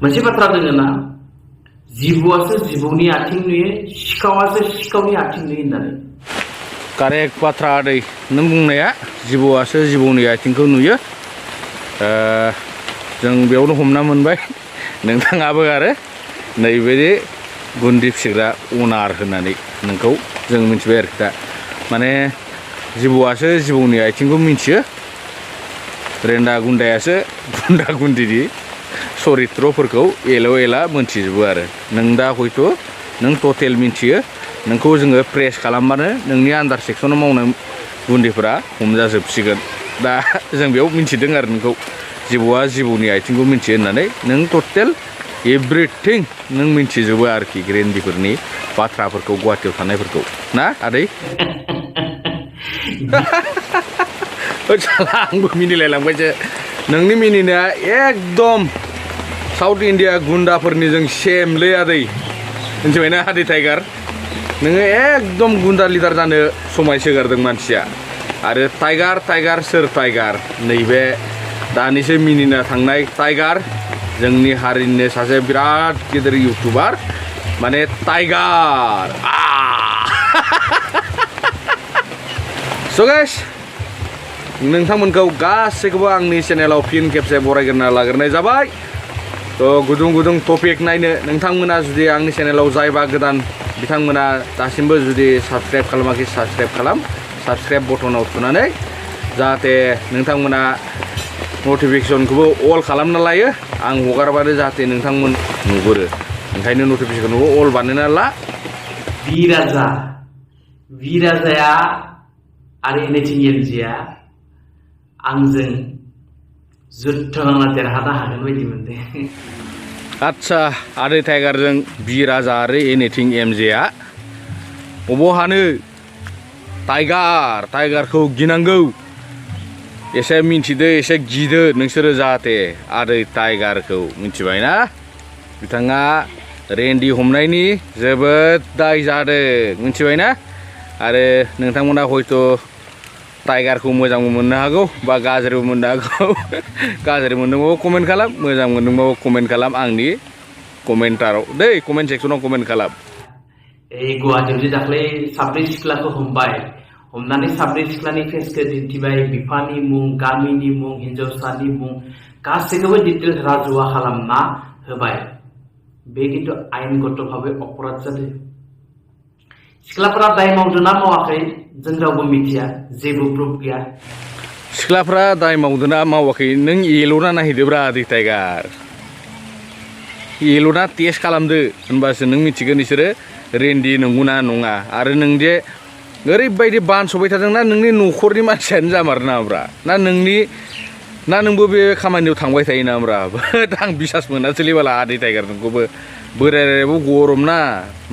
मोनसे बाथ्रा दोङो ना जिबौआसो जिबौनि आथिं नुयो सिखावासो सिखावनि आथिं नुयो होननानै कारेक्ट बाथ्रा आदै नों बुंनाया जिबौआसो जिबौनि आथिंखौ नुयो जों बेयावनो हमना मोनबाय नोंथाङाबो आरो नैबेदि गुन्दि फिसिग्रा अनार होननानै नोंखौ जों मिथिबाय आरोखि दा माने जिबौआसो जिबौनि आथिंखौ मिथियो रेन्दा गुन्दायासो गुन्दा गुन्दिनि चरित्रफोरखौ एल' एला मोनथिजोबो आरो नों दा हयथ' नों टटेल मिथियो नोंखौ जोङो प्रेस खालामबानो नोंनि आन्दार सेक्सनाव मावनाय गुन्दिफोरा हमजाजोबसिगोन दा जों बेयाव मिथिदों आरो नोंखौ जिबौआ जिबौनि आथिंखौ मिथियो होननानै नों टटेल एभ्रिथिं नों मिथिजोबो आरोखि ग्रेन्दिफोरनि बाथ्राफोरखौ गुवाहाटियाव थानायफोरखौ ना आदै आंबो मिनिलायलांबायसो नोंनि मिनिनाया एकदम साउथ इन्डिया गुन्दाफोरनिजों सेमलै आदै मिथिबायना आदै टाइगार नोङो एकदम गुन्दा लिडार जानो समायसोगारदों मानसिया आरो टाइगार टाइगार सोर टाइगार नैबे दानिसो मिनिना थांनाय टाइगार जोंनि हारिनिनो सासे बिराद गिदिर इउटुबार माने टाइगार स' गाइस नोंथांमोनखौ गासैखौबो आंनि चेनेलाव फिन खेबसे बरायग्रोना लाग्रोनाय जाबाय थ' गुदुं गुदुं टपिक नायनो नोंथांमोना जुदि आंनि चेनेलाव जायबा गोदान बिथांमोना दासिमबो जुदि साबस्क्राइब खालामाखै साबस्क्राइब बटनाव थुनानै जाहाथे नोंथांमोना नटिफिकेसनखौबो अल खालामना लायो आं हगारबानो जाहाथे नोंथांमोन नुगोरो ओंखायनो नटिफिकेसनखौबो अल बानायना ला बिराजाया आरो एनएटिं एमजिआ आंजों जुद्ध नांना देरहानो हागोन बायदि मोनदों आदसा आदै टाइगारजों बिराजा आरो एनएटिं एमजेआ अबावहानो टाइगारखौ गिनांगौ एसे मिन्थिदो एसे गिदो नोंसोरो जाहाथे आदै टाइगारखौ मिथिबायना बिथाङा रेन्डि हमनायनि जोबोद दाय जादों मिथिबायना आरो नोंथांमोना हयथ' टाइगारखौ मोजांबो मोननो हागौ बा गाज्रिबो मोननो हागौ गाज्रि मोनदोंबाबो कमेन्ट खालाम मोजां मोनदोंबाबो कमेन्ट खालाम आंनि कमेन्टाराव दै कमेन्ट सेक्सनाव कमेन्ट खालाम गुवाहाटियाव जे दाख्लै साब्रै सिख्लाखौ हमनानै साब्रै सिख्लानि फेसखौ दिन्थिबाय बिफानि मुं गामिनि मुं हिन्जावसानि मुं गासैखौबो डिटेल्स राजुवा खालामना होबाय बे खिन्थु आयेनगत भाबै अपराध जादों सिख्लाफोरा दाय मावदों ना मावाखै जों रावबो मिथिया जेबो प्रुफ गैया सिख्लाफ्रा दाय मावदों ना मावाखै नों एल'ना नायहैदोब्रा आदै टाइगार एल'ना टेस्ट खालामदो होनबासो नों मिथिगोन बिसोरो रेन्डि नंगौना नङा आरो नों जे ओरैबायदि बानस'बाय थादोंना नोंनि न'खरनि मानसियानो जामारो नामाब्रा ना नोंबो बे खामानियाव थांबाय थायो नामाब्रा आं बिसास मोनासैलै बाला आदै टाइगार नोंखौबो बोरायबो गरम ना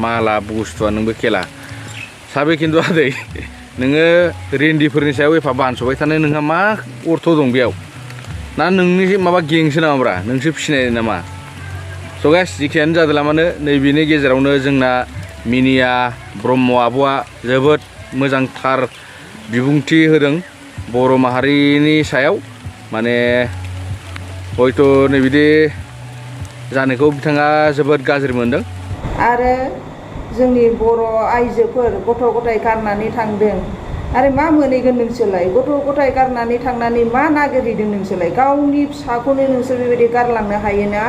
माला बुस्थुआ नोंबो खेला साबे खिन्थु आदै नोङो रेन्डिफोरनि सायाव एफा बानस'बाय थानाय नोंहा मा अर्थ दं बेयाव ना नोंनि माबा गेंसो नामाब्रा नोंसो फिसिनाय नामा स' गाइस जिखियानो जादोला मानो नैबेनि गेजेरावनो जोंना मिनिया ब्रह्म आब'आ जोबोद मोजांथार बिबुंथि होदों बर' माहारिनि सायाव माने हयथ' नैबिदि जानायखौ बिथाङा जोबोद गाज्रि मोनदों आरो जोंनि बर' आइजोफोर गथ' गथाय गारनानै थांदों आरो मा मोनहैगोन नोंसोरलाय गथ' गथाय गारनानै थांनानै मा नागिरहैदों नोंसोरलाय गावनि फिसाखौनो नोंसोर बेबायदि गारलांनो हायोना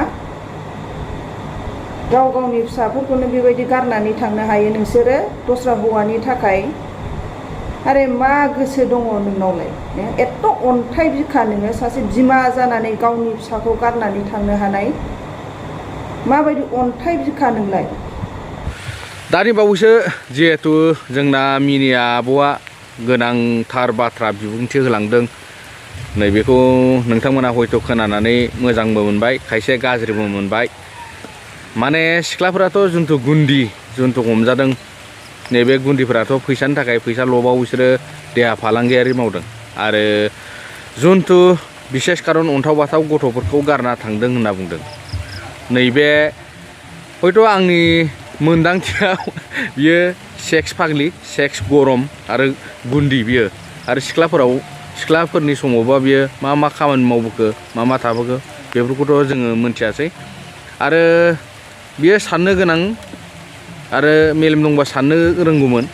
गावनि फिसाफोरखौनो बेबायदि गारनानै थांनो हायो नोंसोरो दस्रा हौवानि थाखाय आरे मा गोसो दङ नोंनावलाय एथ' अन्थाइ बिखा नोङो सासे बिमा जानानै गावनि फिसाखौ गारनानै थांनो हानाय माबायदि अन्थाइ बिखा नोंलाय दानि बावैसो जिहेतु जोंना मिनिया आब'आ गोनांथार बाथ्रा बिबुंथि होलांदों नैबेखौ नोंथांमोना हयथ' खोनानानै मोजांबो मोनबाय खायसे गाज्रिबो मोनबाय माने सिख्लाफोराथ' जुन्थु गुन्दि जुन्थु हमजादों नैबे गुन्दिफोराथ' फैसानि थाखाय फैसा लबाव बिसोरो देहा फालांगियारि मावदों आरो जुन्थु बिसेस खारन अन्थाव बाथाव गथ'फोरखौ गारना थांदों होनना बुंदों नैबे हयथ' आंनि मोनदांथियाव बियो सेक्स फाग्लि सेक्स गरम आरो गुन्दि बियो आरो सिख्लाफोरनि समावबा बियो मा खामानि मावबोखो मा थाबोखो बेफोरखौथ' जोङो मोनथियासै आरो बियो साननो गोनां आरो मेलेम दंबा साननो रोंगौमोन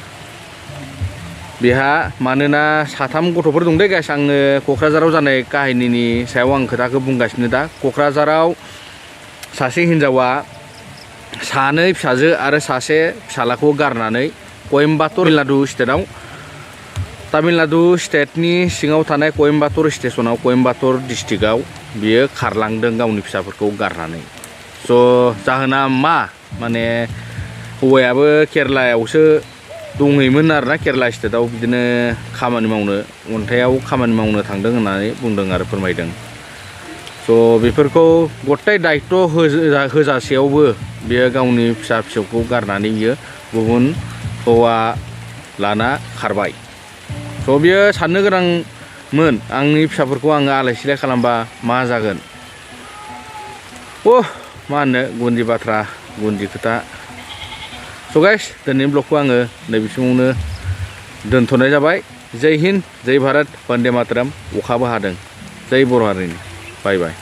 बेहा मानोना 3 गथ'फोर दं दे गाइस आङो क'क्राझाराव जानाय काहिनीनि सायाव आं खोथाखौ बुंगासिनो दा क'क्राझाराव सासे हिनजावा 2 फिसाजो आरो 1 फिसालाखौ गारनानै कयम्बाटुर तामिलनाडु स्टेटनि सिङाव थानाय कयम्बाटुर स्टेशनाव कयम्बाटुर डिस्ट्रिक्टआव बियो खारलांदों गावनि फिसाफोरखौ गारनानै स' जाहोना मा माने हौवायाबो केरेलायावसो दंहैयोमोन आरोना केरेला स्टेटआव बिदिनो खामानि मावनो अन्थाइआव खामानि मावनो थांदों होननानै बुंदों आरो फोरमायदों स' बेफोरखौ गथाय दायित्व होजासेयावबो बियो गावनि फिसा फिसौखौ गारनानै बियो गुबुन हौवा लाना खारबाय स' बियो साननो गोनांमोन आंनि फिसाफोरखौ आङो आलाय सिलाय खालामबा मा जागोन मा होननो गुन्दि बाथ्रा गुन्दि खोथा स' गाइस दिनैनि ब्लगखौ आङो नैबे समावनो दोनथ'नाय जाबाय जय हिन्द जय भारत वन्दे मातरम अखाबो हादों जय बर' हारिनि बाय बाय